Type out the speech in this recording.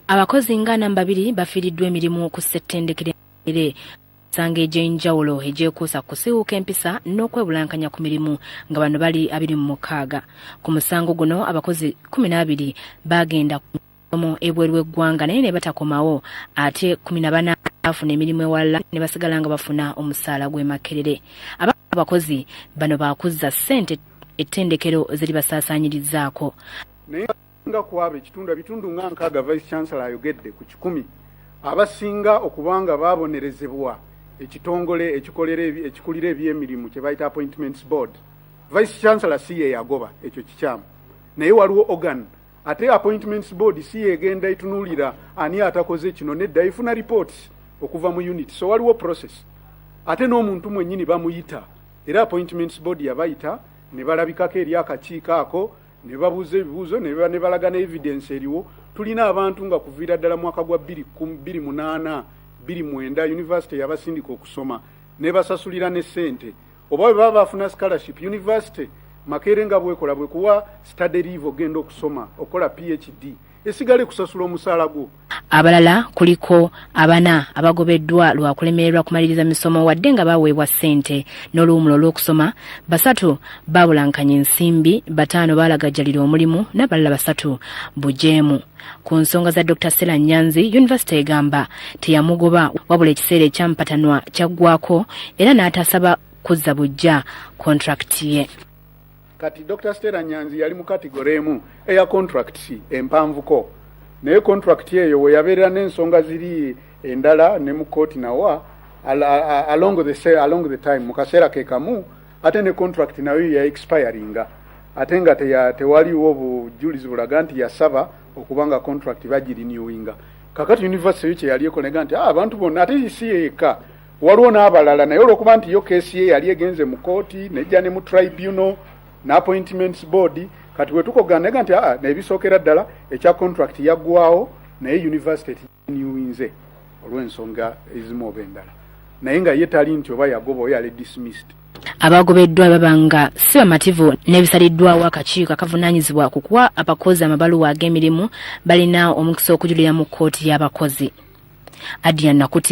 Abakozi nga 42 bafiiriddwa emirimu ku ssettendekero emisango egy'enjawulo egyekuusa ku kusiiwuuka empisa n'okwebulankanya ku mirimu, nga bano bali 26. Ku musango guno, abakozi 12 bagenda mu ebweru w'eggwanga naye ne batakomawo, ate 14 bafuna emirimu ewalala ne basigala nga bafuna omusaala gw'e Makerere. Abakozi bano baakuzza ssente ettendekero ziri basaasaanyirizaako. Naye nga kwabo ekitundu ebitundu nga 60, Vice Chancellor ayogedde ku 100, abasinga okubanga babonerezebwa ekitongole ekikolera ekikulira ebyemirimu kye bayita Appointments Board. Vice Chancellor si ye yagoba, ekyo kikyamu, naye waliwo organ. Ate Appointments Board si yegenda etunuulira ani atakoze kino, nedda, efuna reports okuva mu unit, so waliwo process. Ate n'omuntu mwennyini bamuyita, era Appointments Board yabayita ne balabikako eri akakiiko ako ne babuuza ebibuuzo ne balaga ne evidence eriwo. Tulina abantu nga kuviira ddala mwaka gwa 2008, 2009, university yabasindika okusoma ne basasulira ne ssente, oba bwe baba bafuna scholarship, university Makerere nga bwekola bwekuwa study leave ogenda okusoma okukola PhD, esigale kusasula omusaala gwo. Abalala kuliko abana abagobeddwa lwa kulemererwa kumaliriza misomo wadde nga baweebwa ssente n'oluwumulo olw'okusoma, basatu babulankanya ensimbi, bataano baalagajjalira omulimu n'abalala basatu bujeemu. Ku nsonga za Dr Stella Nyanzi, yunivasite egamba teyamugoba, wabula ekiseera ekyampatanwa kyaggwako era n'atasaba kuzza buggya contract ye. Kati Dr Stella Nyanzi yali mu category emu eya contracts empanvuko, naye contract eyo we yabeerera n'ensonga ziri endala ne mu kooti nawa along the time mu kaseera ke kamu, ate ne contract nayo ya expiringa, ate nga tewaliwo bujulizi bulaga nti yasaba okuba nga contract bagirenewinga. Kakati university yo kyeyali ekolega nti, "Ah, abantu bonna," ate si yekka, waliwo n'abalala, naye olwokuba nti yo case ye yali egenze mu kooti nejja ne mu tribunal n'Appointments Board, kati wetukogana nega nti aa, nebisookera ddala ekya contract yaggwawo, naye university renewinze olw'ensonga ezimu oba endala, naye nga ye tali nti oba yagoba oba yali dismissed. Abagobeddwa baba nga si bamativu n'ebisaliddwawo akakiiko akavunaanyizibwa ku kuwa abakozi amabaluwa ag'emirimu, balina omukisa okujulira mu kkooti y'abakozi. Adian Nakuti.